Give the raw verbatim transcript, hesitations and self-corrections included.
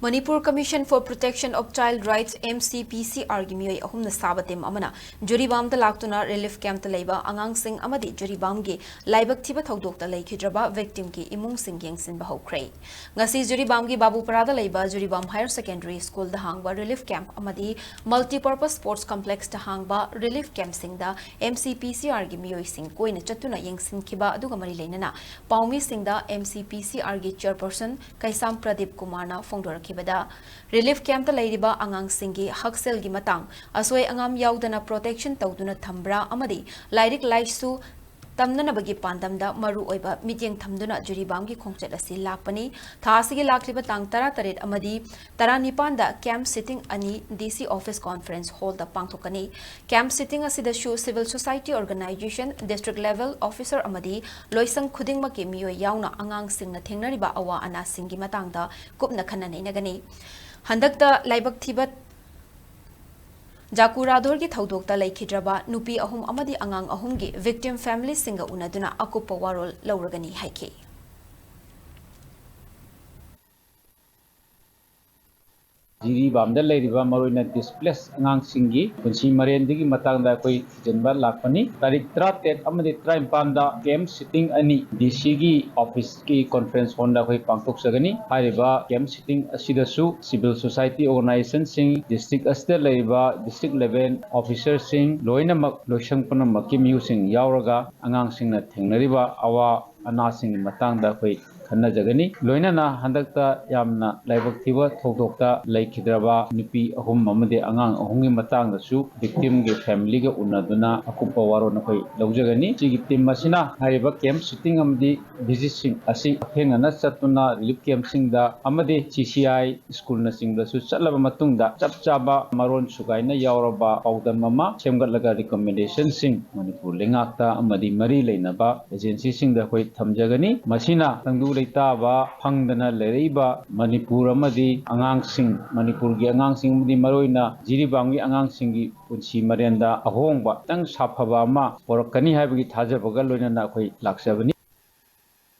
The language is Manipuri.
Manipur Commission for Protection of Child Rights, M C P C R ꯒꯤ ꯃꯤꯑꯣꯏ ꯑꯍꯨꯝꯅ ꯁꯥꯕ ꯇꯤꯝ ꯑꯃꯅ ꯖꯨꯔꯤꯕꯥꯝꯗ ꯂꯥꯛꯇꯨꯅ ꯔꯤꯂꯤꯐ ꯀꯦꯝꯞꯇ ꯂꯩꯕ ꯑꯉꯥꯡꯁꯤꯡ ꯑꯃꯗꯤ ꯖꯨꯔꯤꯕꯥꯝꯒꯤ ꯂꯥꯏꯕꯛ ꯊꯤꯕ ꯊꯧꯗꯣꯛꯇ ꯂꯩꯈꯤꯗ꯭ꯔꯕ ꯚꯤꯛꯇꯤꯝꯒꯤ ꯏꯃꯨꯡꯁꯤꯡ ꯌꯦꯡꯁꯤꯟꯕ ꯍꯧꯈ꯭ꯔꯦ꯫ ꯉꯁꯤ ꯖꯨꯔꯤꯕꯥꯝꯒꯤ ꯕꯥꯕꯨꯄꯔꯥꯗ ꯂꯩꯕ ꯖꯨꯔꯤꯕꯥꯝ ꯍꯥꯌꯔ ꯁꯦꯀꯦꯟꯗꯔꯤ ꯁ꯭ꯀꯨꯜꯗ ꯍꯥꯡꯕ ꯔꯤꯂꯤꯐ ꯀꯦꯝꯞ ꯑꯃꯗꯤ ꯃꯜꯇꯤꯄꯔꯄꯁ ꯁ꯭ꯄꯣꯔꯠꯁ ꯀꯝꯄ꯭ꯂꯦꯛꯁꯇ ꯍꯥꯡꯕ relief ꯀꯦꯝꯞꯁꯤꯡꯗ M C P C R ꯒꯤ ꯃꯤꯑꯣꯏꯁꯤꯡ ꯀꯣꯏꯅ ꯆꯠꯇꯨꯅ ꯌꯦꯡꯁꯤꯟꯈꯤꯕ ꯑꯗꯨꯒ ꯃꯔꯤ ꯂꯩꯅꯅ ꯄꯥꯎꯃꯤꯁꯤꯡꯗ M C P C R ꯒꯤ ꯆꯦꯌꯔꯄꯔꯁꯟ ꯀꯩꯁꯥꯝ ꯄ꯭ꯔꯗꯤꯞ ꯀꯨꯃꯥꯔꯅ ꯐꯣꯡꯗꯣꯔꯛꯈꯤꯕꯗ, ꯔꯤꯂꯤꯐ ꯀꯦꯝꯞꯇ ꯂꯩꯔꯤꯕ ꯑꯉꯥꯡꯁꯤꯡꯒꯤ ꯍꯛꯁꯦꯜꯒꯤ ꯃꯇꯥꯡ, ꯑꯁꯣꯏ ꯑꯉꯥꯝ ꯌꯥꯎꯗꯅ ꯄ꯭ꯔꯣꯇꯦꯛꯁꯟ ꯇꯧꯗꯨꯅ ꯊꯝꯕ꯭ꯔꯥ ꯑꯃꯗꯤ ꯂꯥꯏꯔꯤꯛ ꯂꯥꯏꯁꯨ ꯇꯝꯅꯅꯕꯒꯤ ꯄꯥꯟꯗꯝꯗ ꯃꯔꯨꯑꯣꯏꯕ ꯃꯤꯠꯌꯦꯡ ꯊꯝꯗꯨꯅ ꯖꯨꯔꯤꯕꯥꯝꯒꯤ ꯈꯣꯡꯆꯠ ꯑꯁꯤ ꯂꯥꯛꯄꯅꯤ꯫ ꯊꯥ ꯑꯁꯤꯒꯤ ꯂꯥꯛꯂꯤꯕ ꯇꯥꯡ ꯇꯔꯥꯇꯔꯦꯠ ꯑꯃꯗꯤ ꯇꯔꯥꯅꯤꯄꯥꯟꯗ ꯀꯦꯝꯞ ꯁꯤꯇꯤꯡ ꯑꯅꯤ D C office conference hallꯗ ꯄꯥꯡꯊꯣꯛꯀꯅꯤ꯫ ꯀꯦꯝꯞ ꯁꯤꯇꯤꯡ ꯑꯁꯤꯗꯁꯨ civil society organisation, district level officer ꯑꯃꯗꯤ ꯂꯣꯏꯁꯪ ꯈꯨꯗꯤꯡꯃꯛꯀꯤ ꯃꯤꯑꯣꯏ ꯌꯥꯎꯅ ꯑꯉꯥꯡꯁꯤꯡꯅ ꯊꯦꯡꯅꯔꯤꯕ ꯑꯋꯥ ꯑꯅꯥꯁꯤꯡꯒꯤ ꯃꯇꯥꯡꯗ ꯀꯨꯞꯅ ꯈꯟꯅ ꯅꯩꯅꯒꯅꯤ꯫ ꯍꯟꯗꯛꯇ ꯂꯥꯏꯕꯛ ꯊꯤꯕ ꯖꯥꯀꯨꯔꯥꯗꯣꯔꯒꯤ ꯊꯧꯗꯣꯛꯇ ꯂꯩꯈꯤꯗ꯭ꯔꯕ ꯅꯨꯄꯤ ꯑꯍꯨꯝ ꯑꯃꯗꯤ ꯑꯉꯥꯡ ꯑꯍꯨꯝꯒꯤ ꯚꯤꯛꯇꯤꯝ ꯐꯦꯃꯤꯂꯤꯁꯤꯡꯒ ꯎꯅꯗꯨꯅ ꯑꯀꯨꯞꯄ ꯋꯥꯔꯣꯜ ꯂꯧꯔꯒꯅꯤ ꯍꯥꯏꯈꯤ꯫ ꯖꯤꯔꯤꯕꯥꯝꯗ ꯂꯩꯔꯤꯕ ꯃꯔꯨꯑꯣꯏꯅ ꯗꯤꯁꯄ꯭ꯂꯦꯁ ꯑꯉꯥꯡꯁꯤꯡꯒꯤ ꯄꯨꯟꯁꯤ ꯃꯔꯦꯟꯗꯨꯒꯤ ꯃꯇꯥꯡꯗ ꯑꯩꯈꯣꯏ ꯊꯤꯖꯤꯟꯕ ꯂꯥꯛꯄꯅꯤ꯫ ꯇꯥꯔꯤꯛ ꯇꯔꯥꯇꯔꯦꯠ ꯑꯃꯗꯤ ꯇꯔꯥꯅꯤꯄꯥꯟꯗ ꯀꯦꯝꯞ ꯁꯤꯇꯤꯡ ꯑꯅꯤ D Cꯒꯤ officeꯀꯤ conference hallꯗ ꯑꯩꯈꯣꯏ ꯄꯥꯡꯊꯣꯛꯆꯒꯅꯤ꯫ ꯍꯥꯏꯔꯤꯕ ꯀꯦꯝꯞ ꯁꯤꯇꯤꯡ ꯑꯁꯤꯗꯁꯨ civil society organisationꯁꯤꯡ, district ꯑꯁꯤꯗ ꯂꯩꯔꯤꯕ district level officerꯁꯤꯡ, ꯂꯣꯏꯅꯃꯛ ꯂꯣꯏꯁꯪ ꯄꯨꯝꯅꯃꯛꯀꯤ ꯃꯤꯑꯣꯏꯁꯤꯡ ꯌꯥꯎꯔꯒ ꯑꯉꯥꯡꯁꯤꯡꯅ ꯊꯦꯡꯅꯔꯤꯕ ꯑꯋꯥ ꯑꯅꯥꯁꯤꯡꯒꯤ ꯃꯇꯥꯡꯗ ꯑꯩꯈꯣꯏ ꯈꯟꯅꯖꯒꯅꯤ꯫ ꯂꯣꯏꯅꯅ ꯍꯟꯗꯛꯇ ꯌꯥꯝꯅ ꯂꯥꯏꯕꯛ ꯊꯤꯕ ꯊꯧꯗꯣꯛꯇ ꯂꯩꯈꯤꯗ꯭ꯔꯕ ꯅꯨꯄꯤ ꯑꯍꯨꯝ ꯑꯃꯗꯤ ꯑꯉꯥꯡ ꯑꯍꯨꯝꯒꯤ ꯃꯇꯥꯡꯗꯁꯨ ꯚꯤꯛꯇꯤꯝꯒꯤ ꯐꯦꯃꯤꯂꯤꯒ ꯎꯅꯗꯨꯅ ꯑꯀꯨꯞꯄ ꯋꯥꯔꯣꯜ ꯑꯩꯈꯣꯏ ꯂꯧꯖꯒꯅꯤ꯫ ꯁꯤꯒꯤ ꯇꯤꯝ ꯑꯁꯤꯅ ꯍꯥꯏꯔꯤꯕ ꯀꯦꯝꯞ ꯁꯤꯇꯤꯡ ꯑꯃꯗꯤ ꯚꯤꯖꯤꯠꯁꯤꯡ ꯑꯁꯤ ꯍꯛꯊꯦꯡꯅꯅ ꯆꯠꯇꯨꯅ ꯔꯤꯂꯤꯐ ꯀꯦꯝꯞꯁꯤꯡꯗ ꯑꯃꯗꯤ C C I ꯁ꯭ꯀꯨꯜꯅꯆꯤꯡꯕꯗꯁꯨ ꯆꯠꯂꯕ ꯃꯇꯨꯡꯗ ꯆꯞ ꯆꯥꯕ ꯃꯔꯣꯟ ꯁꯨꯒꯥꯏꯅ ꯌꯥꯎꯔꯕ ꯄꯥꯎꯗꯝ ꯑꯃ ꯁꯦꯝꯒꯠꯂꯒ recommendationꯁꯤꯡ ꯃꯅꯤꯄꯨꯔ ꯂꯩꯉꯥꯛꯇ ꯑꯃꯗꯤ ꯃꯔꯤ ꯂꯩꯅꯕ agencyꯁꯤꯡꯗ ꯑꯩꯈꯣꯏ ꯊꯝꯖꯒꯅꯤ꯫ ꯃꯁꯤꯅ ꯇꯪꯗꯨ ꯂꯩꯇꯥꯕ ꯐꯪꯗꯅ ꯂꯩꯔꯛꯏꯕ ꯃꯅꯤꯄꯨꯔ ꯑꯃꯗꯤ ꯑꯉꯥꯡꯁꯤꯡ, ꯃꯅꯤꯄꯨꯔꯒꯤ ꯑꯉꯥꯡꯁꯤꯡ ꯑꯃꯗꯤ ꯃꯔꯨꯑꯣꯏꯅ ꯖꯤꯔꯤꯕꯥꯝꯒꯤ ꯑꯉꯥꯡꯁꯤꯡꯒꯤ ꯄꯨꯟꯁꯤ ꯃꯔꯦꯟꯗ ꯑꯍꯣꯡꯕ, ꯈꯤꯇꯪ ꯁꯥꯐꯕ ꯑꯃ ꯄꯨꯔꯛꯀꯅꯤ ꯍꯥꯏꯕꯒꯤ ꯊꯥꯖꯕꯒ ꯂꯣꯏꯅꯅ ꯑꯩꯈꯣꯏ ꯂꯥꯛꯆꯕꯅꯤ꯫